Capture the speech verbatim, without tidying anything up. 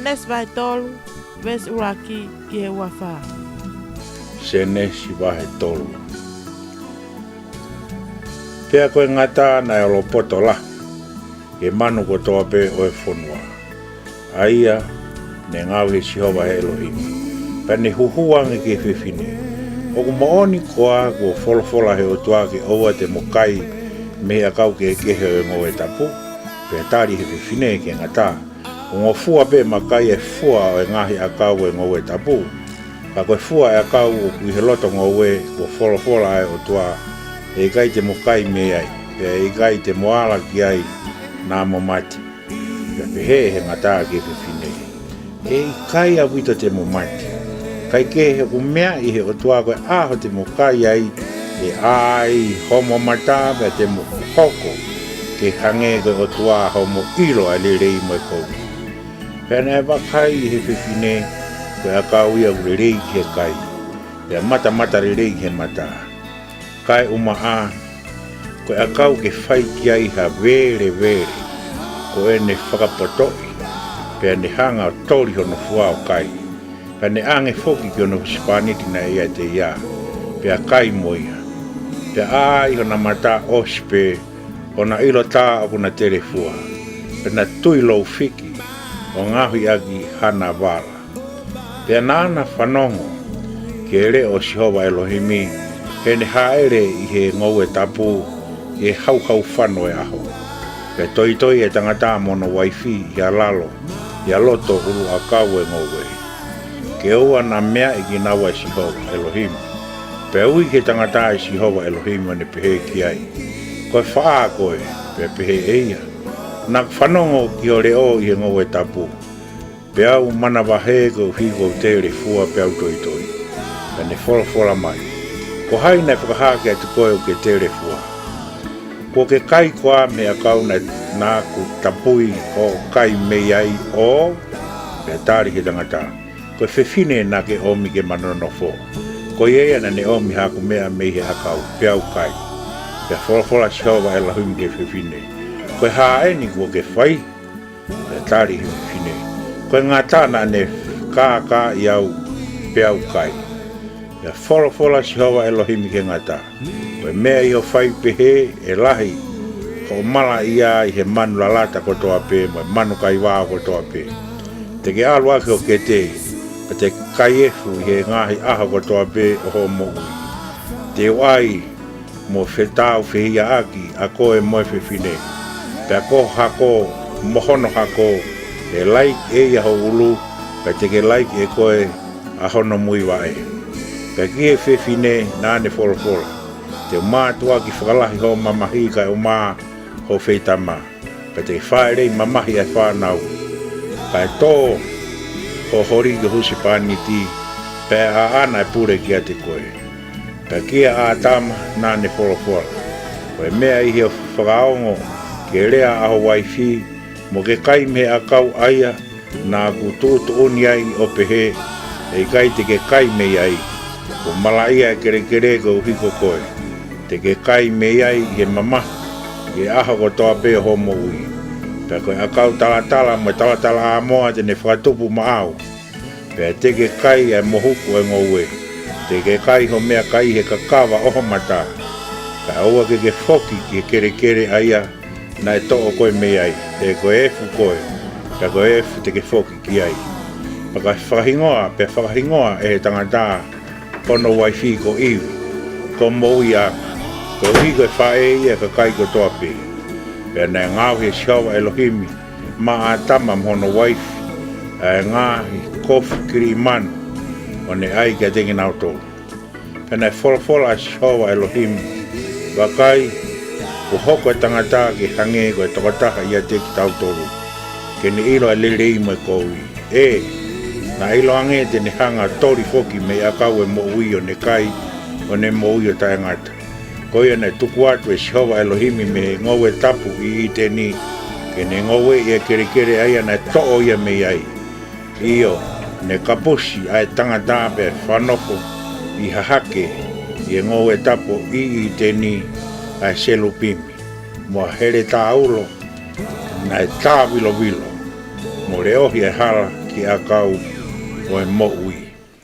Sēnesi vahe tolu, veesi ʻuluaki ki he uafā. Sēnesi vahe tolu. Pea ko e ngata naʻe olopoto lahi ʻi he manu kotoa pē ʻo e fonua, ʻa ia naʻe ngaohi ʻe Sihova ʻElohimi. Pea ne huʻu ange ki he fefine, ʻOku moʻoni koā kuo folofola ʻe he ʻOtua ke ʻoua te mo kai mei he ʻakau kehekehe ʻo e ngoue tapu? Pea tali ʻe he fefine ki he ngata, ʻOku ngofua pē ʻema kai ʻa e fua ʻo e ngaahi ʻakau ʻo e ngoue tapu. Ka ko e fua ʻo e ʻakau ʻoku ʻi he loto ngoue, kuo folofola ʻa e ʻOtua, ʻE ʻikai te mo kai mei ai, pea ʻe ʻikai te mo ala ki ai naʻa mo mate. Pea pehē ʻe he ngata ki he fefine, ʻE ʻikai ʻaupito te mo mate. Kaekehe, ʻoku meaʻi ʻe he ʻOtua ko e ʻaho te mo kai ai, ʻe ʻā ai homo mata, pea te mo hoko ke hangē ko e ʻOtua, hoʻomo ʻilo ʻa e lelei mo e kovi. Pea naʻe vakai ʻe he fefine ko e ʻakau ia ʻoku lelei ki he kai, pea matamata lelei ki he mata, kae ʻumaʻā ko e ʻakau ke fai ki ai ha velevele, ko ʻene fakapotoʻi. Pea ne hanga ʻo toli hono fua ʻo kai. Pea ne ʻange foki ki hono husepāniti naʻe ʻiate ia, pea kai mo ia. Pea ʻā ai hona mata ʻosi pē, ʻo na ʻilo tā ʻoku na telefua. Pea na tui lou fiki, ʻo ngaohi ʻaki hana vala. Pea naʻa na fanongo ki he leʻo ʻo Sihova ʻElohimi, heʻene hāʻele ʻi he ngoue tapu, ʻi he hauhaufano ʻo e ʻaho. Pea toitoi ʻa e tangata mo hono uaifi ʻi ha lalo, ʻi ha loto ʻuluʻakau ʻo e ngoue, ke ʻoua naʻa meaʻi kinaua ʻe Sihova ʻElohimi. Pea ui ki he tangata ʻe Sihova ʻElohimi, ʻo ne pehē ki ai, Ko e faʻa koe? Pea pehē ʻe ia, Naʻa ku fanongo ki ho leʻo ʻi he ngoue tapu, pea u manavahē koeʻuhi ko ʻeku telefua peá u toitoi. Pea ne folofola mai, Ko hai naʻe fakahā kiate koe ʻoku ke telefua? Kuo ke kai koā mei he ʻakau naʻa, naʻa ku tapui hoʻo kai mei ai ʻo? Pea tali ʻe he tangata, Ko e fefine naʻa ke ʻomi ke ma nonofo, ko ia ia naʻa ne ʻomi haku meʻa mei he ʻakau, peá u kai. Pea folofola ʻa Sihova ʻElohimi ki he fefine, Ko e hā eni kuo ke fai? Pea tali ʻe he fefine, Ko e ngata naʻa ne kākaaʻi au, peá u kai. Pea folofola ʻa Sihova ʻElohimi ki he ngata, Ko e meʻa ʻi hoʻo fai pehē, ʻe lahi hoʻo malaʻia ʻi he manu lalata kotoa pē, mo e manu kaivao kotoa pē. Te ke ʻalu ʻaki ho kete, pea te ke kai efu ʻi he ngaahi ʻaho kotoa pē ʻo hoʻo moʻui. Te u ʻai mo fetāufehiʻaʻaki ʻa koe mo e fefine, pea ko ho hako mo hono hako, ʻe laiki ʻe ia ho ʻulu, pea te ke laiki ʻe koe ʻa hono muivaʻe. Pea ki he fefine naʻa ne folofola, Te u mātuʻaki fakalahi hoʻo mamahi kae ʻumaʻā hoʻo feitama, pea te ke fāʻeleʻi mamahi ʻa e fānau. Kae tō ho holi ki ho husepāniti, pea ʻe ʻaʻana ʻa e pule kiate koe. Pea kia ʻĀtama naʻa ne folofola, Ko e meʻa ʻi hoʻo fakaongo ki he lea ʻa ho uaifi, mo ke kai mei he ʻakau ʻa ia naʻa ku tuʻutuʻuni ai ʻo pehē, ʻE ʻikai te ke kai mei ai, kuo malaʻia ʻa e kelekele koeʻuhi ko koe. Te ke kai mei ai ʻi he mamahi ʻi he ʻaho kotoa pē ʻo hoʻo moʻui. Pea ko e ʻakau talatala mo e talatalaʻāmoa te ne fakatupu maʻau. Pea te ke kai ʻa e mohuku ʻo e ngoue. Te ke kai ho meʻakai ʻi he kakava ʻo ho mata. Kae ʻoua ke ke foki ki he kelekele ʻa ia naʻe toʻo koe mei ai, he ko e efu koe, pea ko e efu te ke foki ki ai. Pea ka fakahingoa, pea fakahingoa ʻe he tangata hono uaifi ko ʻIvi, ko Moʻuiʻanga, koeʻuhi ko e faʻē ia ʻo e kakai kotoa pē. Pea naʻe ngaohi ʻe Sihova ʻElohimi maʻa ʻĀtama mo hono uaifi ʻa e ngaahi kofu kiliʻimanu, ʻo ne ʻai kiate kinautolu. Pea naʻe folofola ʻa Sihova ʻElohimi, Vakai, kuo hoko ʻa e tangata ke hangē ko e tokotaha ʻiate kitautolu, ke ne ʻilo ʻa e lelei mo e kovi. ʻE, naʻa ʻiloange te ne hanga ʻo toli foki mei he ʻakau ʻo e moʻui ʻo ne kai, ʻo ne moʻui ʻo taʻengata. Ko ia naʻe tuku atu ʻe Sihova ʻElohimi mei he ngoue tapu ʻi ʻĪteni, ke ne ngoueʻi ʻa e kelekele ʻa ia naʻe toʻo ia mei ai. ʻIo, ne kapusi ʻa e tangata pea fanofo ʻi hahake ʻi he ngoue tapu ʻi ʻĪteni ʻa e selupimi, mo ha heletā ulo naʻe tāvilovilo, mo leʻohi ʻa e hala ki ki he ʻakau ʻo e moʻui.